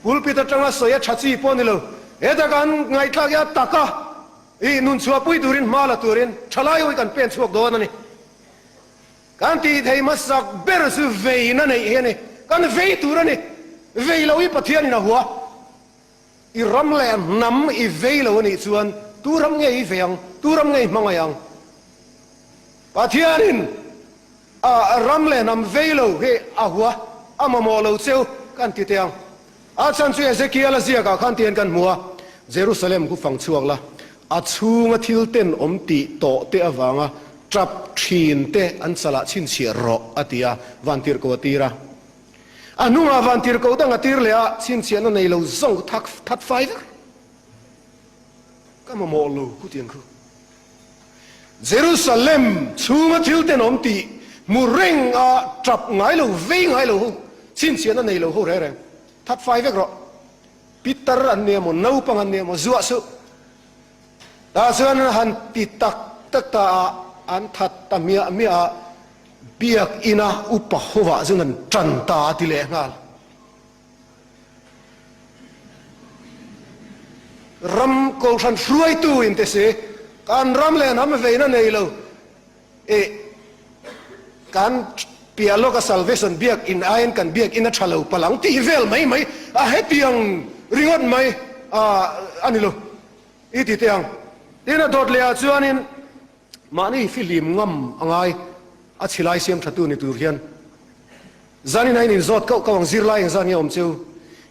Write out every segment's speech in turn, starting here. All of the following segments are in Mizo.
Pulpit atanga sawi a tha chi pawh a ni lo. Heta kan ngaihthlak hi a tak a, i nun chhuahpui turin hma la turin thalai ho hi kan pen chhuak dawn a ni. Kan tih thei hmasak ber chu veina neih hi a ni. Kan vei tur a ni. Vei lo hi Pathianin a hua. I ram leh hnam i vei lo a nih chuan tu ram nge i vei ang? Tu ram nge i hmangaih ang? Pathianin a ram leh hnam vei lo hi a hua, a mamawh lo cheu kan ti teh ang. A chhan chu Ezekiel-a ziakah khan tihian kan hmu a, Jerusalem khu fang chhuak la, a chhunga thil ten awm tih tawh te avanga tap thin te an chalah chhinchhiah rawh, a ti a, vantirhkoh a tir a. A hnungah vantirhkoh dang a tir leh a, chhinchhiahna nei lo zawng khu thak that fai vek. Ka mamawh lo khu tiang khu. Jerusalem chhunga thil tenawm tih hmu reng a tap ngai lo, vei ngai lo ho, chhinchhiahna nei lo ho reng reng that fai vek rawh. Pitar an nia maw, naupang an nia maw, zuah suh. Tah chuan han ti tak tak ta a, an that ta hmiah hmiah a, biakina upa hovah chuan an tan ta a ti leh nghal. Ram kohhran hruaitu in te si, kan ram leh hnam veina nei lo i kan piah lawka salvation biak in aiin kan biak in a tha lo palh ang tih vel mai mai a hetiang ringawt mai a ni lo i ti teh ang. Tin a dawt leh ah chuanin Mahni fihlim ngam a ngai a chhilai siam thatu ni tur hian zanin a in inzawt kauh kauh ang zirlai engzat nge awm cheu?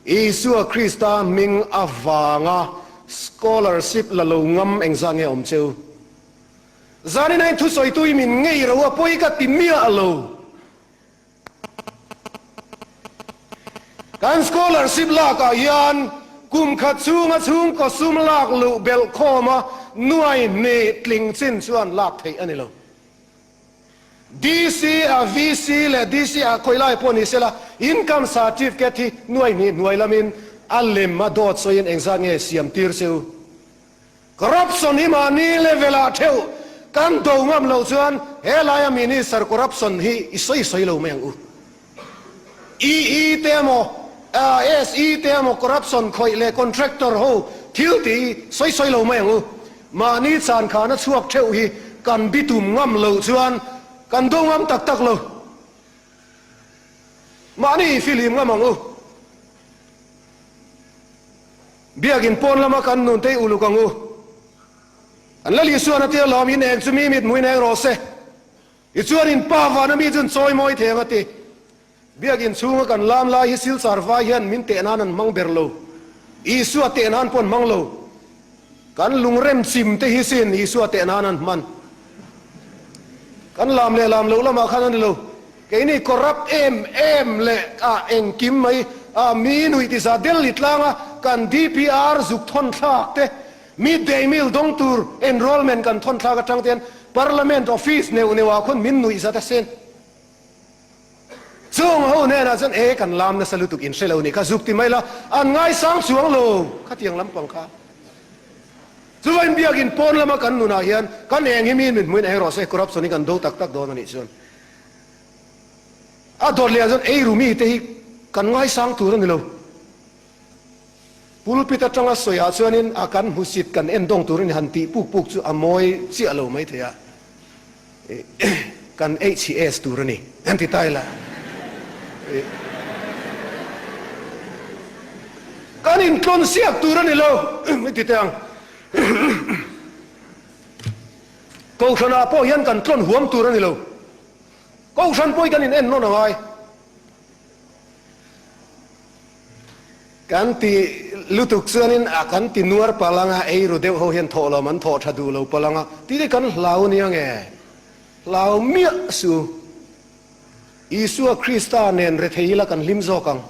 Isua Krista hming avanga scholarship la lo ngam engzat nge awm cheu? Zanin a in thusawitu i min ngei ro a pawi ka ti miah lo. Kan scholarship lakah hian kum khat chhunga chhungkaw sum lak luh belh khawma nuai hnih tling chin chuan lak theih a ni lo. DC a VC leh DC a khawi lai pawh ni sela income certificate hi nuai hnih hnuai lamin a lem a dawt sawiin engzat nge siam tir che u? Corruption hi mahni level ah theuh kan do ngam loh chuan he laia minister corruption hi i sawi sawi lo mai ang u. EE te emaw SE te emaw corruption khawih leh contractor ho thil tih hi sawi sawi lo mai ang u. Mahni chan khana chhuak theuh hi kan bitum ngam loh chuan kan do ngam tak tak lo. Mahni i fihlim ngam ang u. Biakin pawn lama kan nun te uluk ang u. An Lal Isuan a tia lawm in eng chu mi mit hmuin eng rawh se. I chuan in pa vana mi chun chawi mawi thei ang a ti. Biakin chhunga kan lam lai hi Silchar vai hian min teh nan an hmang ber lo. Isua teh nan pawh an hmang lo. Kan lungrem chim te hi sin Isua teh nan an hman. Kan lam leh lam loh lamah khan a ni lo. Keini corrupt em em leh ah engkim mai ah mi nuih ti za Delhi tlanga kan DPR zuk thawn thlak te, mid day meal dawng tur enrollment kan thawn thlak atang te hian Parliament office neuh neuh ah khawn min nuih zat a sen. Chung ho hnenah chuan e kan lam nasa lutuk in hre lo nih kha zuk ti mai la an ngaisang chuang lo khatiang lampang kha. Chuvain biakin pawn lama kan nunah hian kan eng hi mi min hmuin erawh se corruption hi kan do tak tak dawn a nih chuan a dawt leh ah chuan eiru mite hi kan ngaisang tur a ni lo. Pulpit atanga sawi ah chuanin a kan hmusit kan en dawng turin han tih puk puk chu a mawi chiah lo mai thei a, kan HCS tur a ni an ti ta ila. Kan intlawn siak tur a ni lo i ti teh ang. Kohhranah pawh hian kan tlawn huam tur a ni lo. Kohhran pawh hi kan in en nawn a ngai. Kan ti lutuk chuanin a kan ti nuar palh ang a, ei ru deuh ho hian thawh lo an thawh tha duh lo palh ang a, tih te kan hlau nia nge? Hlau miah su. Isua Krista nen rethei ila kan hlim zawk ang.